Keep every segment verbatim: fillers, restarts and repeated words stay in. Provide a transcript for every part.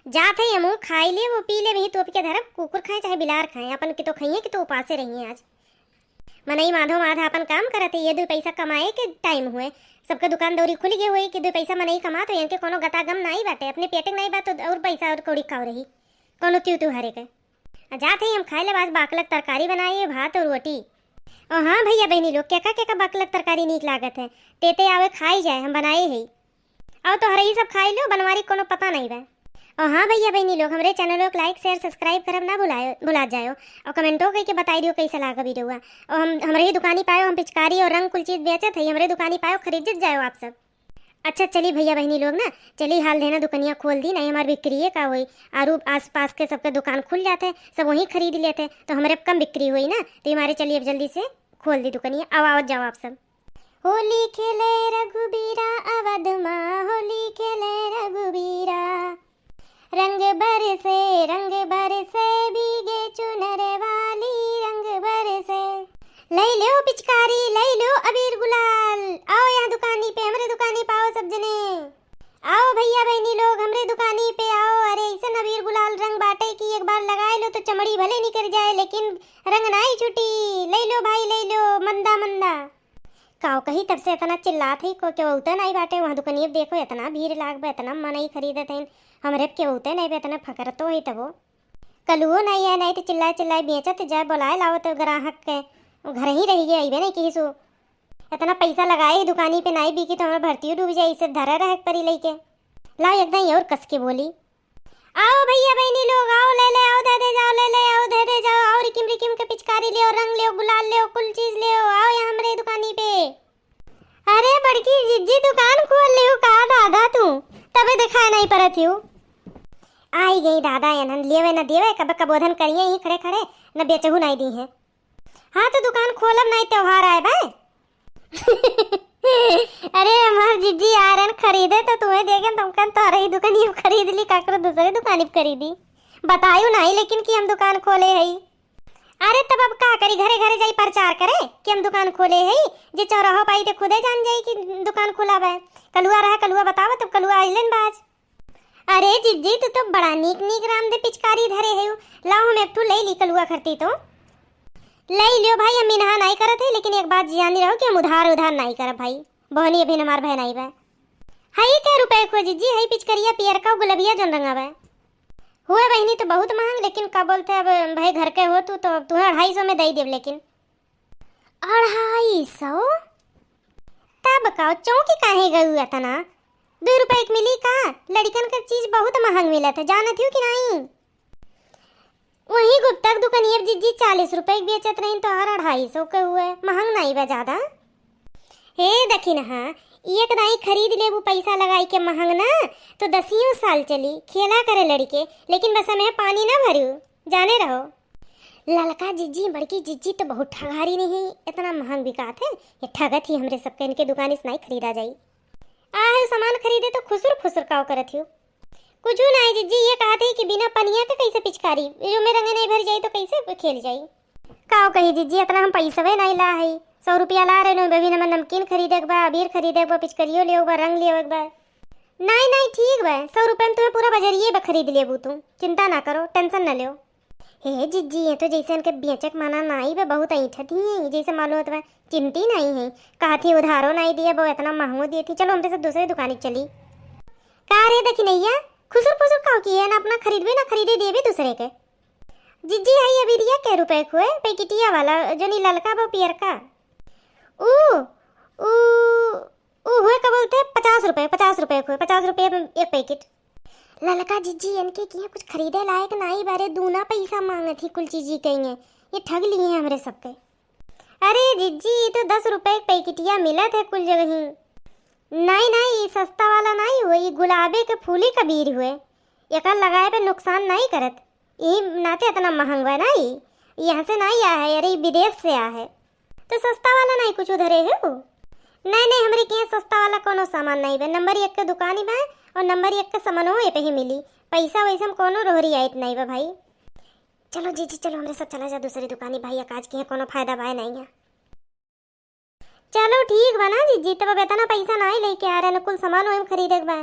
जात है हमहू खाई लेब, पी लेब, यही तोप के धरब, कुकुर खाए चाहे बिलार खाए, अपन के तो खइहे कि तो उपासे रहिए आज। मनई माधो माधा अपन काम करत है, ये दुइ पैसा कमाए के टाइम हुए, सबके दुकान दौरी खुल गए हुए कि दुइ पैसा मनई कमात हो, इनके कोनो गता गम नाई बाटे, अपने पेटे के नाई बात तो और पैसा और कौड़ी खाओ रही, कोनो त्यू त्यू हरे के। आ जात है हम खाए लेब, आज बाकलक तरकारी बनाए है, भात और रोटी। ओ हाँ भैया बहनी लोग, केका केका बाकलक तरकारी नीक लागत है, तेते आवे खाई जाए, हम बनाए है। आओ तोहरे ई सब खाई लो, बनवारी कोनो पता नहीं बा। और हाँ भैया बहनी लोग, हमरे चैनल को लाइक शेयर सब्सक्राइब करब ना भुलायो, भुला जायो। और कमेंटो करके बताई दियो कैसे लागा वीडियो। और हम हमरे ही दुकानी पायो, हम पिचकारी और रंग कुल चीज बेचत है, हमरे दुकानी पायो, खरीद जायो आप सब। अच्छा चली भैया बहनी लोग ना, चली हाल देना दुकनिया खोल दी, नहीं हमार बिक्रिये का होई। आरू आस पास के सबके दुकान खुल जाते, सब वहीं खरीद लेते, तो हमरे कम बिक्री होई ना, तो हमारे चली अब जल्दी से खोल दी दुकनिया। आओ आवत जाओ आप सब। होली खेले रघुबीरा अवध मा, होली खेले रघुबीरा। रंग बरसे, रंग बरसे, भीगे चुनर वाली रंग बरसे। लई लो पिचकारी, लई लो अबीर गुलाल, आओ यहाँ दुकानी पे, हमरे दुकानी पे आओ सब जने। आओ भैया बहनी लोग, हमरे दुकानी पे आओ। अरे ऐसन अबीर गुलाल रंग बाटे कि एक बार लगाए लो तो चमड़ी भले निकल जाए, लेकिन रंग नाई छूटी। लई लो भाई, लई लो, मंदा मंदा। काव कही, तब से इतना चिल्लात है, को केहू उते नाई बाटे वहाँ दुकनिया पे। देखो इतना भीड़ लाग बा, इतना मनई खरीदत है, हमरे केहू उते नाई बा, इतना फकरतो है तबो। कलुओ नाई है, नाई तो चिल्लाए चिल्लाए बेचत जाए, बोलाए लाओ तो ग्राहक के घर ही रह गए, अइबे नहीं किहिसु। इतना पैसा लगाए ही दुकानी पे नाई बिकी तो हमार भर्तियों डूब जाए, इसे धरे रहे के परी लइके। लाओ एकदम और कस के बोली। आओ भैया बहनी लोग, आओ ले ले आओ, दे दे जाओ, ले ले आओ, दे दे जाओ, आओ रिकिम रिकिम के पिचकारी लेओ, रंग लेओ, गुलाल लेओ, कुल चीज लेओ, आओ यहाँ हमरे दुकानी पे। अरे बड़की जिज्जी दुकान खोल लेउ का दादा तू, तबे देखाए नहीं परत हिउ। आई गई दादा, एनहन लेवे न देवे, कब कबोधन करिए ही खड़े खड़े, न बेचहू नहीं दी है। हाँ तो दुकान खोलब नहीं, त्योहार आए बा। अरे हमार जिज्जी आ रहन खरीदे तो तुम्हें देखे तुमकन तोहरे ही दुकानी पे खरीद ली, काकरो दूसरे दुकानी पे खरीदी। बतायु नहीं लेकिन कि हम दुकान खोले हई। अरे तब अब का करी, घरे घरे जाई प्रचार करे कि हम दुकान खोले हई। जे चौराहो पाई ते खुदे जान जाई कि दुकान खुला बा। कलुआ रहा, कलुआ बतावा, तब कलुआ आइलन बाज। अरे जिज्जी, तू तो बड़ा नीक नीक राम दे पिचकारी धरे है। लाओ हम एक ठू ले ली कलुआ खरती तो। ले लियो भाई, हम इनहा नहीं करत है, लेकिन एक बात जानी रहो कि हम उधार उधार नहीं करब भाई। बहनी अभी हमार बहन आई बा। हई कै रुपए को जिज्जी, हई पिचकरिया पियरका गुलबिया जोन रंगा बा। हुए बहनी तो बहुत महंग, लेकिन का बोलते अब भाई घर के हो तू तो अब तुम्हें अढ़ाई सौ में दे देब, लेकिन अढ़ाई सौ? तब का चौकी काहे गऊ इतना? दो रुपए के मिली का? लड़िकन के चीज बहुत महंग मिलत है, जानत हिउ कि नहीं? वही गुप्ता के दुकनिया पे जिज्जी चालीस रुपए के बेचत रही तो हर अढ़ाई सौ के हुए, महंग नहीं बा ज्यादा। हे दखिन हाँ, एक दाई खरीद लेबू पैसा लगाई के महंग ना, तो दसियों साल चली, खेला करे लड़िके, लेकिन बस हमें पानी ना भरू, जाने रहो। ललका जिज्जी बड़की जिज्जी तो बहुत ठगारी नहीं है, इतना महंग बिकात है, ये ठगत ही हमरे सबके, इनके दुकान से नहीं खरीदा जाई। आहे सामान खरीदे तो खुसुर फुसुर काव करत हिउ। कुछ ना है जिज्जी, ये कहत है कि बिना पनिया के कैसे पिचकारी, जो में रंगे नहीं भर जाई तो कैसे खेल जाई। काव कही जिज्जी, इतना हम पैसवे नहीं ला है, सौ रुपया ला रहे नो, बबी नमन नमकीन खरीदे के बा, अबीर खरीदे के बा, पिचकरियो लेवे के बा, रंग लेवे के बा। नहीं नहीं ठीक बा, सौ रुपये में तुम्हें पूरा बजरिए बा खरीद लेबू तू, चिंता ना करो, टेंशन ना लो। हे जिज्जी, ये तो जैसे इनके बेचक माना नाई बा, बहुत ऐंठत ही है, जैसे मालूम होत बा चिंती नाई है। कहत ही उधारो नाई दिए बा, इतना महंगो दिए थी, चलो हमरे सब दूसरे दुकानी चली। का रे दखिनैया, खुसुर फुसुर काव की है ना, अपना खरीदबे ना खरीदे देबे दूसरे के। जिज्जी है अबीरिया कै रुपए खुए, पैकेटिया वाला, जो नी ललका बा पियरका। ऊ, ऊ, ऊ हुए का बोलते हैं पचास रुपए, पचास रुपए खुए, पचास रुपए में एक पैकेट। ललका जिज्जी, इनके किया कुछ खरीदे लायक नाई बारे, दूना पैसा मांगत ही कुल चीजी कहिए। ये ठग लिए हैं हमरे सबके। अरे जिज्जी, ये तो दस रुपए के पैकेटिया मिलत है कुल जगह ही। नाई, नाई, ये सस्ता वाला नाई हुए, ये गुलाबे के फूली कबीर हुए। एकर लगाए पे नुकसान नाई करत। यही नाते इतना महंग बा नाई। यहाँ से नाई आया है, अरे, ये विदेश से आया है। तो सस्ता वाला नाई कुछ उधरे है वो? नहीं, नहीं, हमरे के यहाँ सस्ता वाला कोनो सामान नहीं बा। नंबर एक के दुकानी बा और नंबर एक के सामानो ये पे ही मिली। पैसा वैसे हम कोनो रोहरी आयत नहीं बा भाई। चलो जीजी, चलो हमरे सब चला जा दूसरी दुकानी भाई, काज के यहाँ कोनो फायदा बा नहीं है। चलो ठीक बा ना जीजी, तब अब इतना पैसा नहीं लेके आ रहे ना, कुल सामान वही खरीदे के बा।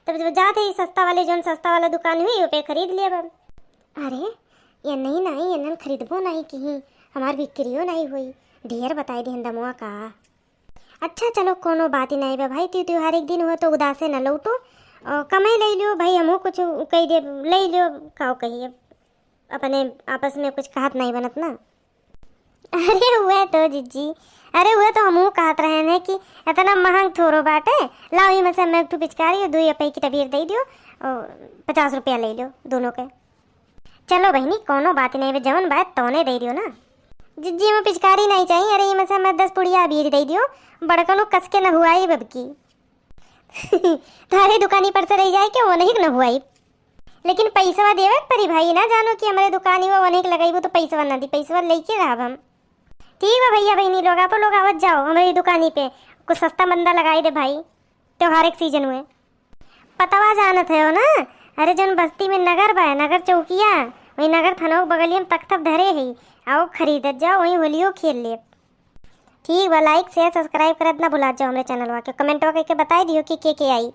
तब जब जात है सस्ता वाले, जौन सस्ता वाला दुकान हुई, वो पे खरीद लिया अब। अरे, ये नहीं, नहीं, ये नन खरीदबो नहीं किहीं, हमार बिक्रियो नहीं हुई, ढेर बताई देहन दमवा का। अच्छा, चलो, कोनो बात ही नहीं बा भाई, त्यू त्योहार एक दिन हुआ तो उदासे न लौटो, और कमाई ले लियो भाई, हमहू कुछ कह दे, ले लियो, का कही अब, अपने आपस में कुछ कहत नहीं बनत ना। अरे हुए तो जिज्जी, अरे हुए तो हमहू कहत रहे हैं कि इतना महंग थोरो बाटे, लाओ ही में से हम एक ठो पिचकारी और दुई पैकेट अबीर दे दियो और पचास रुपया ले लियो दोनों के। चलो बहिनी, कोनो बात नहीं बे, जवन बात तौने दे दियो ना। जिज्जी, में पिचकारी नहीं चाहिए, अरे ये में से हमें दस पुड़िया अबीर दे दियो, बड़कनो कस के न हुआई बबकी। थारे दुकानी पर से रह जाए के वो नहीं न हुआई, लेकिन पैसवा देवे के परी भाई, ना जानो कि हमरे दुकानी वो वनिक लगाइबू तो पैसवा ना दी, पैसवा लेके रहब हम। ठीक बा भैया बहिनी लोग, आप लोग आवत जाओ हमरे दुकानी पे, कुछ सस्ता मंदा लगाई दे भाई, त्योहार के सीजन में। पतवा जानत है ना, अरे जौन बस्ती में नगर बा, नगर चौकिया, वही नगर थाना के बगलिया में तख्तब धरे है, आओ खरीदत जाओ, वही होलियो खेल लेब। ठीक बा, like, share, subscribe करत ना भुला जाओ हमरे चैनलवा के, कमेंटवा करके बताई दियो कि के के आई।